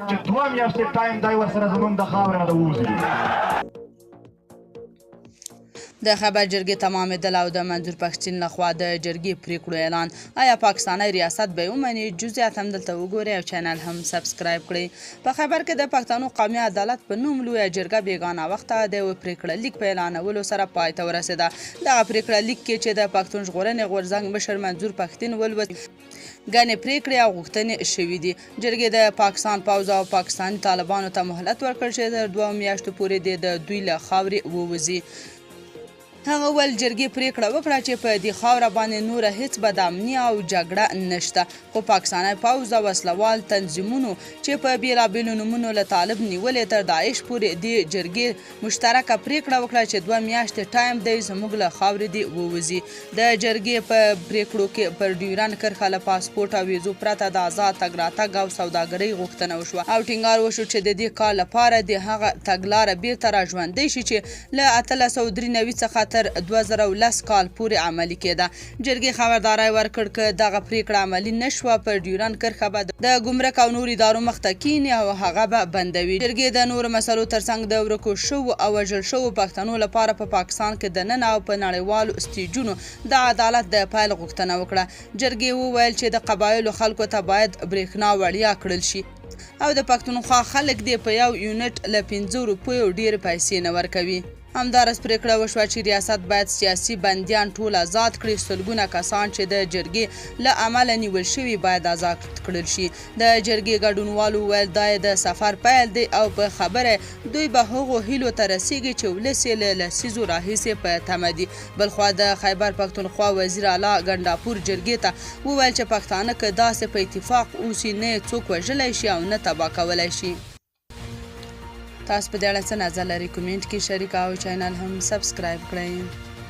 چې 2 میاشتې ټایم دی ورسره زمونږ د خاورې نه د ووځي. د خیبر جرګې تمامېدل او د منظور پښتین لخوا د جرګې پریکړو اعلان، آیا پاکستانی ریاست به یې ومني؟ جزئیات هم دلته وګورئ او چینل هم سبسکرایب کړئ. په خیبر کې د پښتنو قومي عدالت په نوم لویه جرګه بېګا ناوخته د یوه پریکړه لیک په اعلانولو سره پای ته ورسېده. دغه پریکړه لیک کې چې د پښتون ژغورنې غورځنګ مشر منظور پښتین ولوست، ګڼې پریکړې او غوښتنې شوې دي. جرګې د پاکستان پوځ او پاکستاني طالبانو ته مهلت ورکړ چې تر 2 میاشتو پورې دې د دوی له خاورې ووځي. هغه وویل، جرګې پریکړه وکړه چې په دې خاوره باندې نوره هیڅ بدامني او جګړه نشته، خو پاکستانی پوځ او وسلوال تنظیمونو چې په بیلابیلو نومونو له طالب نیولې تر داعش پورې دې جرګې مشترکه پریکړه وکړه چې 2 میاشتې ټایم دی، زموږ له خاورې دې ووځي. د جرګې په پریکړو کې پر ډیورن کرښه له پاسپورټ او ویزو پرته د ازاد تګ راتګ او سوداګرۍ غوښتنه وشوه او ټینګار وشو چې د دې کار لپاره دې هغه تګلاره بیرته راژوندۍ شي چې له 1893 څخه تر 2010 کال پورې عملي کېده. جرګې خبرداری ورکړ که دغه پریکړه عملي نه شوه، پر ډیورن کرښه به د ګمرک او نور ادارو مخته کیني او هغه به بندوي. جرګې د نورو مسلو ترڅنګ د ورکو شوو او وژل شوو پښتنو لپاره په پاکستان کې دننه او په نړیوالو سټیجونو د عدالت د پیل غوښتنه وکړه. جرګې وویل چې د قبایلو خلکو ته باید برېښنا وړیا کړل شي او د پښتونخوا خلک دې په یو یونټ له 5 روپیو ډېرې پیسې نه ورکوي. همداراز پریکړه وشوه چې ریاست باید سیاسي بندیان ټول ازاد کړي. سلګونه کسان چې د جرګې له امله نیول شوي باید ازاد کړل شي. د جرګې ګډونوالو وویل، دا یې د سفر پیل دی او په خبره دوی به هغو هیلو ته رسیږي چې ولس یې له لسیزو راهیسې په تمه دي. بلخوا د خیبر پښتونخوا وزیر اعلی ګنډاپور جرګې ته وویل چې پښتانه که داسې په اتفاق اوسي، نه یې څوک وژلی شي او نه تباه کولی شي. تاسو په دې اړه څه نظر لرئ؟ کومنټ کې شریک او چینل هم سبسکرایب کړئ.